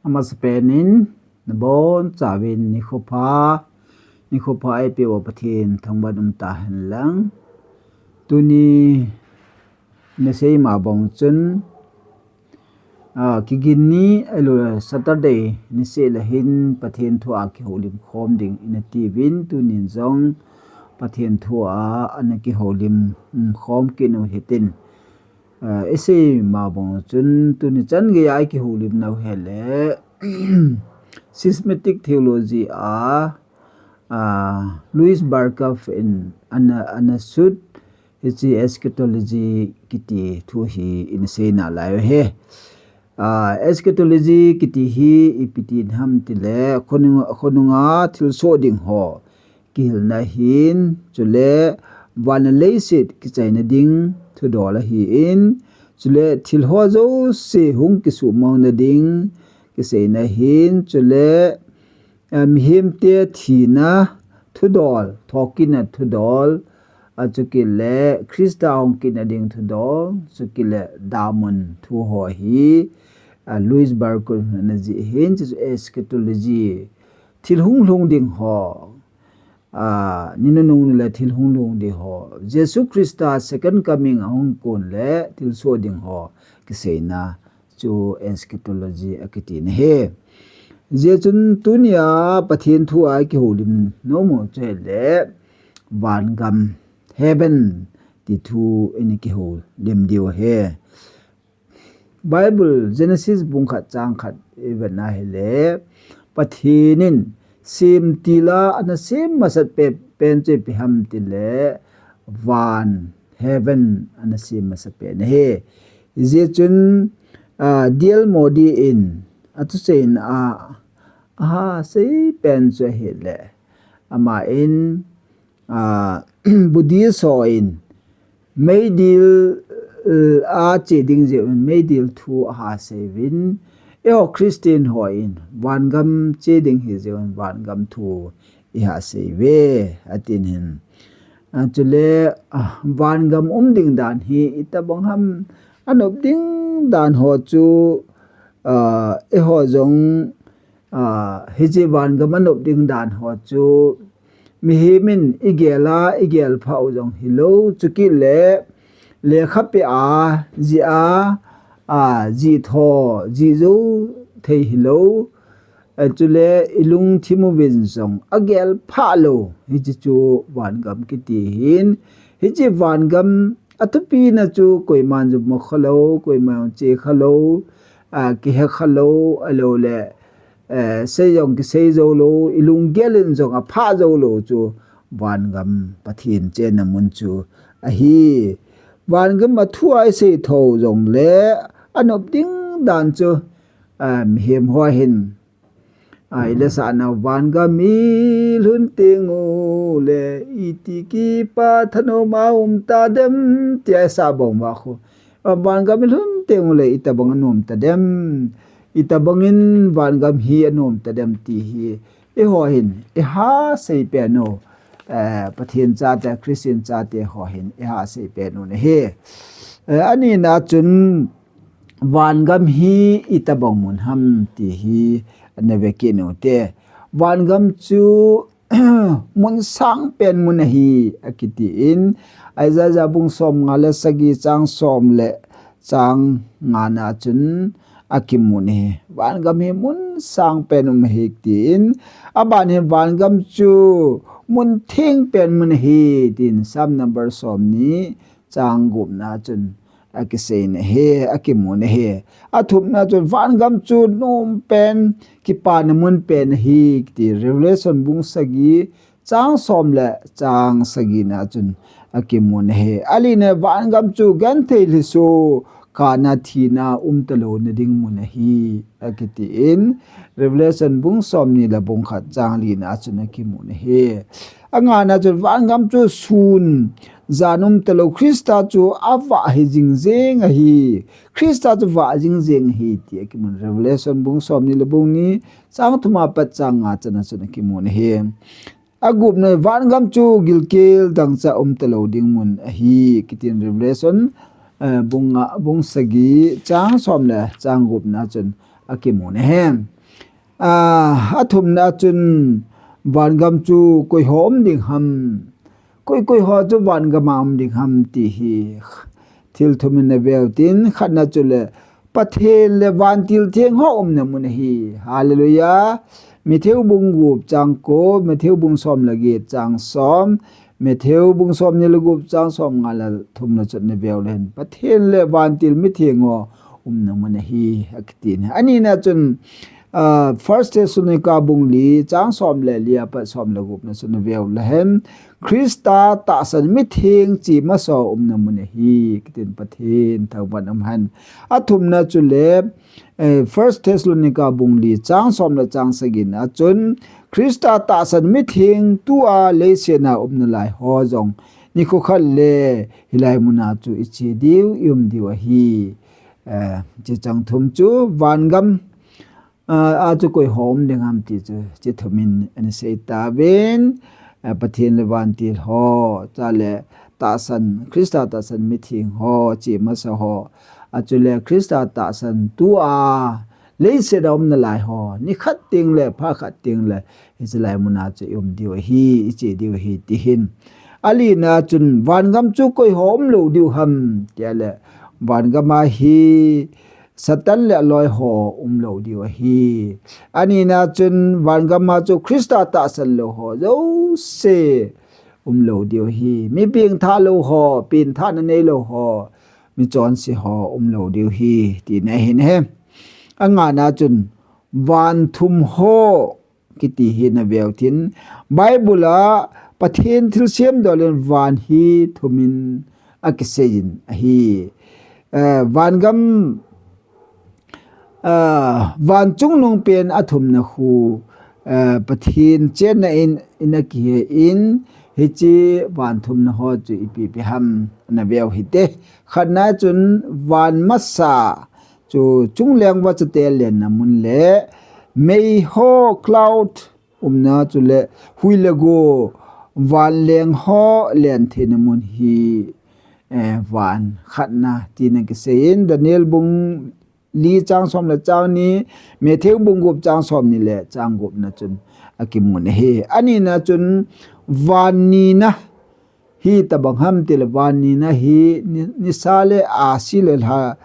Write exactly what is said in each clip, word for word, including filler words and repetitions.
Amasapen in, nabonchauvin nikho pha, nikho pha eipeuva Pathen thangvah in umtahen lang. Tuni nasei ma bang chun, ah, Kiginni ahilouleh Saturday niseh le hin Pathen thua kihoulim khom ding ina tiuvin, tunin jong Pathen thua ana kihoulim, um, khom kit u hitin. Ah, isei ma bang chun tuni chan geiya ikihoulim nau hile, systematic theology a, ah, Louis Berkhof in ana, ana sut, hiche eschatology kiti thu hi ina sei nalai uve. Ah, eschatology kiti hi ipi ti ham tile, khonung, khonunga thilsoh ding ho kihilna ahin, chule van le leiset kichaina ding thudol ahin, chule thil ho jouse hung kisuhmang na ding kiseina ahin, chule, eh, mihemte thina thudol, thokitna thudol, achukit le Christa hung kitna ding thudol, chukit le damun thu ho hi, ah, Louis Berkhof in ana jih ahin, chu eschatology, thil hung lhung ding ho, ah, ni nunung le thil hung lhung ding ho, Jesu Christa second coming ahung kon le thilsoh ding ho kiseina chu eschatology akiti na ahi. Hijeh chun tunia Pathen thua ikihoulim nom u chu ahile vangam, heaven, ti thu ina kihoulim diu ahi. Bible Genesis bung khat chang khat ivet na hile, Pathen in semtil a ana sem masat pe-, pen chu ipi ham tile van, heaven, ana sem masat pen ahi. Hijeh chun, ah, D L Moody in athusei in a, aha sei pen chu ahile, aman, ah, Buddhist ho in meidil, eh, a che ding jeh un meidil thu aha sei uvin, eiho Christian ho in vangam che ding hi jeh un vangam thu iha sei uve, atin ahi. Ah, chule, ah, vangam um ding dan hi itobang ham, anop ding dan ho chu, ah, eiho jong, ah, hiche vangam anop ding dan ho chu mihem in igel a, igel phah u jong hilou, chukit le lekha peh a, jih a, ah, jih tho, jih jou thei hilou, eh, chule ilungthim uvin jong agel phah lou, hiche chu vangam kiti ahin, hiche vangam athupina chu koiman jong mu khalou, koiman jong che khalou, ah, kihe khalou, ahilouleh, eh, sei jong kisei jou lou, ilunggel in jong aphah jou lou chu vangam Pathen chenna mun chu ahi. Vangam a thu a isei tho jongle anop ding dan chu, ah, mihem ho hin, ah, ilesah nau vangam ilhun teng ule iti kipa thanom a um tadem, tia isah bang uva khu. Ah, vangam ilhun teng ule itobang anom tadem. Itobang in vangam hi anom tadem ti hi eiho hin iha sei pen u, eh, Pathen chate, Christian chate ho hin iha sei pen u ahi. Eh, anina chun vangam hi itobang mun ham ti hi ana ve kit u hite. Vangam chu mun sang pen mun ahi, akiti in, Isaiah bung som nga le sagi chang som le chang nga na chun akimun ahi. Vangam hi mun sang pen um ahi, tin, aban hi vangam chu mun theng pen mun ahi, tin Psalm number som ni chang gup na chun akisei na ahi, akimun ahi. Athumna chun vangam chu nom pen, kipana mun pen ahi, ti Revelation bung sagi chang som le chang sagi na chun akimun ahi. Alina vangam chu genthei lhiso, kana thina umta lou na ding mun ahi, akiti in, Revelation bung som ni le bung khat chang li na chun akimun ahi. Anga na chun vangam chu sun, jan umta lou, Christa chu avah hi jing jeng ahi. Christa chu vah jing jeng ahi, ti akimun. Revelation bung som ni le bung ni chang thum a pat chang nga chan a chun akimun ahi. Agupna vangam chu gilkel dangchah umta lou ding mun ahi, kitin Revelation, eh, bung nga, bung sagi chang som le chang gup na chun akimu nahi. Ah, athumna chun vangam chu koi ho um ding ham, koi koi ho chu vangam a um ding ham ti hi thil thum in na veu tin, khatna chu le Pathen le vantil theng ho umna mun ahi. Hallelujah. Matthew bung gup chang ko, Matthew bung som le get chang som, Matthew bung som ni le gup chang som nga le thum na chun na veu le hin Pathen le vantil mitheng ho umna mun ahi, akiti nahi. Anina chun, ah, First Thessalonica bung li chang som le li apat som le gup na chun na veu le hin Christa tahsan mitheng chi masa ho umna mun ahi, kitin Pathen thangvah in um hen. Athumna chu le, eh, First Thessalonica bung li chang som le chang sagi na chun Christa tahsan mitheng tua leiset a umna lai ho jong nikho khat le hilai mun a chu i che diu, i um diu ahi. Eh, chi chang thum chu vangam, ah, a chu koi ho um ding ham ti chu chi thum in ana sei tauvin, ah, Pathen le vantil ho, chule tahsan, Christa tahsan mitheng ho, chi masa ho, a chu le Christa tahsan tua leiset a umna lai ho, ni khat teng le pha khat teng le hiche lai mun a chu i um diu ahi, i che diu ahi, ti hin. Alina chun vangam chu koi ho um lou diu ham, tia le vangam a hi Satan le aloi ho um lou diu ahi. Anina chun vangam a chu Christa tahsan lou ho jouse um lou diu ahi. Mi pengthah lou ho, pengthahna nei lou ho, mi chonse ho um lou diu ahi, tina ahi nahi. Angana chun van thum ho kiti hi na veu tin, Bible a Pathen thilsem dol in van hi thum in akisei in ahi. Eh, vangam, ah, van chungnung pen athumna khu, eh, Pathen chenna in, in akihe in, hiche van thumna ho chu ipi ipi ham na veu hite. Khatna chun van masa chu chungleng vachate lenna mun le mei ho cloud umna chu le hui le go vanleng ho len theina mun hi, eh, van khatna tina kisei in Daniel bung li chang som le chang ni, Matthew bung gup chang som ni le chang gup na chun akimu nahi. Anina chun van nina hi tabang ham ti le van nina hi ni, nisa le ahsi le lha,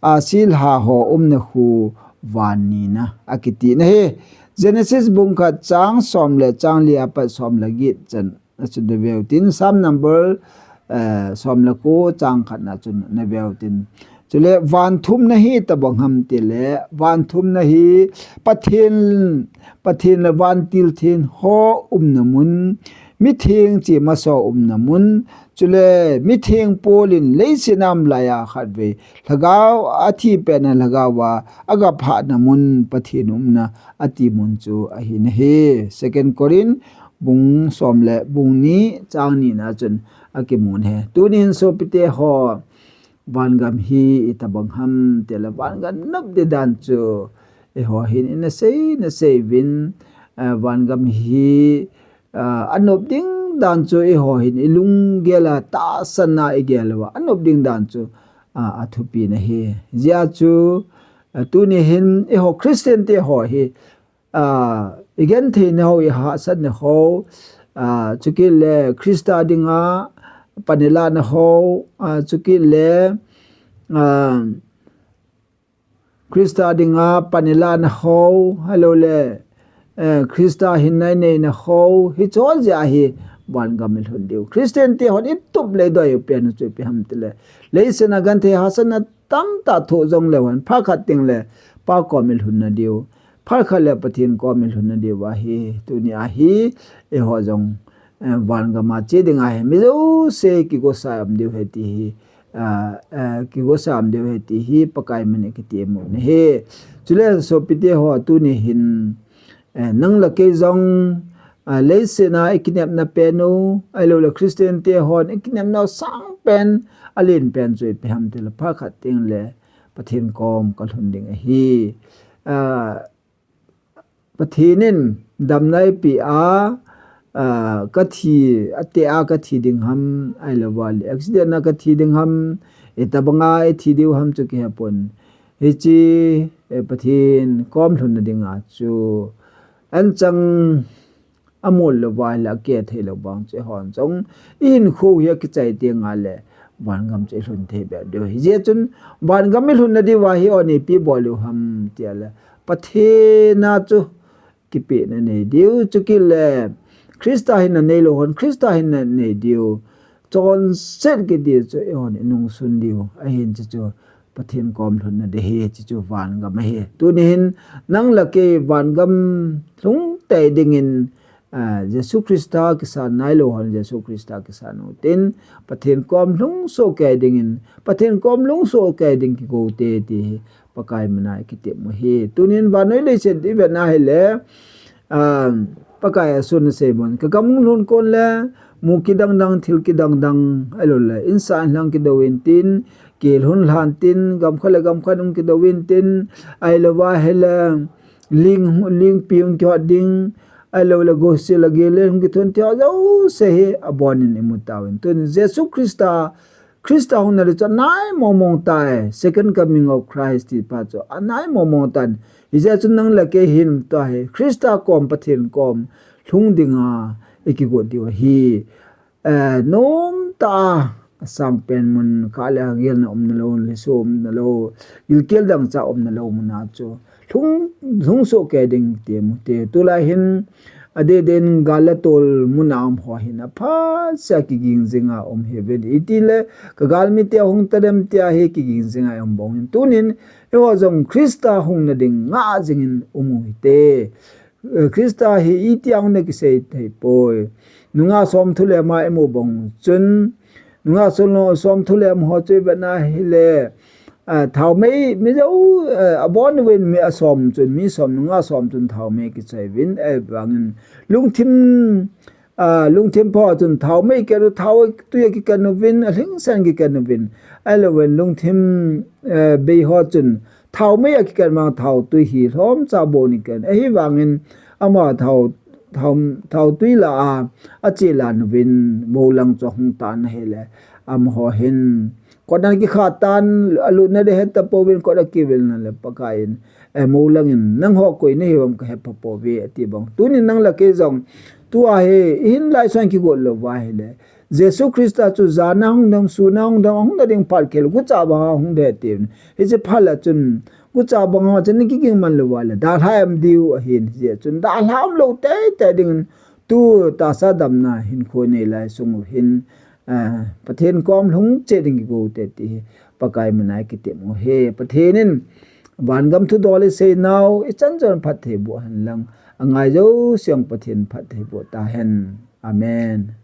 ahsi lha ho umna khu van nina akiti nahi. Genesis bung khat chang som le chang li apat som le get chan na chun na veu tin, Psalm number, eh, som le ko chang khat na chun na veu tin. Chule van thumna hi tabang ham ti le, van thumna hi Pathen, Pathen le vantil theng ho umna mun, mitheng chi masa ho umna mun, chule mitheng Paul in leiset a um lai a khatvei lhagao athi pen a lhagao a agaphah na mun Pathen umna ati mun chu ahi nahi. Second Corinth bung som le bung ni chang ni na chun akimu nahi. Tunin sopite ho, vangam hi itabang ham ti le vangam nop ding dan chu eiho hin ina sei, na sei uvin, eh, vangam hi, eh, anop ding dan chu eiho hin ilunggel a tahsan a igel uva anop ding dan chu, ah, athupi nahi. Hijeh chun, ah, tuni hin eiho Christian te ho hi, ah, igenthei na ho, ihahsat na ho, ah, chukit le Christa dinga pan ilah na ho, ah, chukit le, ah, Christa dinga pan ilah na ho, ahilou le, eh, Christa hinna inei na ho, hicheho jeh a hi vangam ilhun diu. Christian te hon itup le idoi u pen chu ipi ham ti le, leiset a genthei hahsatna tamtah thoh jong leu hen, phat khat teng le Pa kom ilhun na diu. Phat khat le Pathen kom ilhun na diu ahi. Tuni a hi eiho jong, eh, vangam a che ding ahi. Mi jouse kigosai um diu ahi ti hi, ah, eh, kigosai um diu ahi ti hi Pakai min in kiti mu nahi. Chule sopite ho, tuni hin, eh, nang le kei jong, ah, leiset a ikinepna pen u, ahilou le Christian te hon ikinepna u sang pen, alen pen chu ipi ham ti le phat khat teng le Pathen kom kalhun ding ahi. Ah, Pathen in damna eipeh a, ah, kathi, ateh a kathi ding ham, ahilou le accident a kathi ding ham, itabang a ithi diu ham chu kihe pon. Hiche eh, Pathen kom lhunna dinga chu anchang amol lou va ahile akeh thei lou vang chu eihon jong ihinkho hi akichai teng le vangam chu ilhun thei bep diu. Hijeh chun vangam ilhunna diuva hi eihon ipi bol u ham ti le Pathen a chu kipehna nei diu, chukit le Christa hinna neilou hon Christa hinna nei diu. Chonset kiti chu eihon inungsun diu. Ahin chuchu Pathen kom lhunna ding ahi, chuchu vangam ahi. Tuni hin nang le kei vangam lhung tei dingin, ah, Jesu Christa kisan nailou hon Jesu Christa kisan utin, Pathen kom lhung soh kei dingin, Pathen kom lhung soh kei ding kigo te ti hi Pakai mina ikitep u ahi. Tunin vannoi leiset ivet na hile, ah, Pakai asun asei bon. Ka gam lhun kon le, mu kidang dang, thil kidang dang, ahilou le, insah inlhang kidou intin, kel lhun lhan tin, gam khat le gam khat hung kidou intin, ahilou va ahile, ling, lingpi hung kihot ding, ahilou le, gospel agel le hung kithun thei ho jouse hi abonin imu tauvin. Tun Jesu Christa Christa hung na ding chu anai mong mong tai, Second Coming of Christ ti pa chu anai mong mong tan. Hijeh chun nang le kei hin tua hi Christa kom, Pathen kom lhung dinga ikigot diu ahi. Eh, nomtah a asangpen mun, kha le gelna umna lou, lhiso umna lou, gilkel dangchah umna lou muna chu lhung, lhung soh kei ding ti mu te. Tulai hin adeh deh in gal le tol muna um ho hin aphat seh a kiging jinga um hih uvin. Itile ka galmi te ahung ta dem tia hi kiging jinga um bong in. Tunin eiho jong Christa hung na ding ngah jingin um u hite. Eh, Christa hi itia hung na kisei thei poi. Nungah som thulem a imu bong chun, nungah som, som thulem ho chu ivet na hile, ah, thaomei, mi jou, ah, abon uvin mi asom chun, mi som, nungah som chun thaomei kichoi uvin, eh, vangin lungthim, ah, lungthim pha chun thaomei kenu, thaotui akiken uvin, alhingsen kiken uvin, ahilou vin lungthim, eh, bei ho chun thaomei akiken vang thaotui hi lhomcha bon iken. Ahivangin ama thao, thao, thaotui lah a, ache lan uvin, moulang chu ahung tan ahile, amaho hin kot ana kikha tan, alutna ding het tapouvin, kot akivilna le Pakai in, eh, moulang in, nangho koi nahiu ham kahe pha pouve, ati bang. Tunin nang le kei jong, tua hi, ihin laisuan kigot lou va ahile, Jesu Christa chu jan a hung ding, sun a hung ding, ahung na ding phat khel, gucha banga hung ding ati. Hiche phat le chun, gucha banga chun kiging man lou va le, dalha um diu ahin, hijeh chun dalha um lou tei tei dingin, tu tahsa damna hinkho nei lai sung u hin, ah, Pathen kom lhung cheh ding kigo te ti hi Pakai mina ikitep u ahi. Pathen in vangam thudol isei nau, ichan chon phatthei boh hen lang, angai jouse jong Pathen phatthei boh tahen. Amen.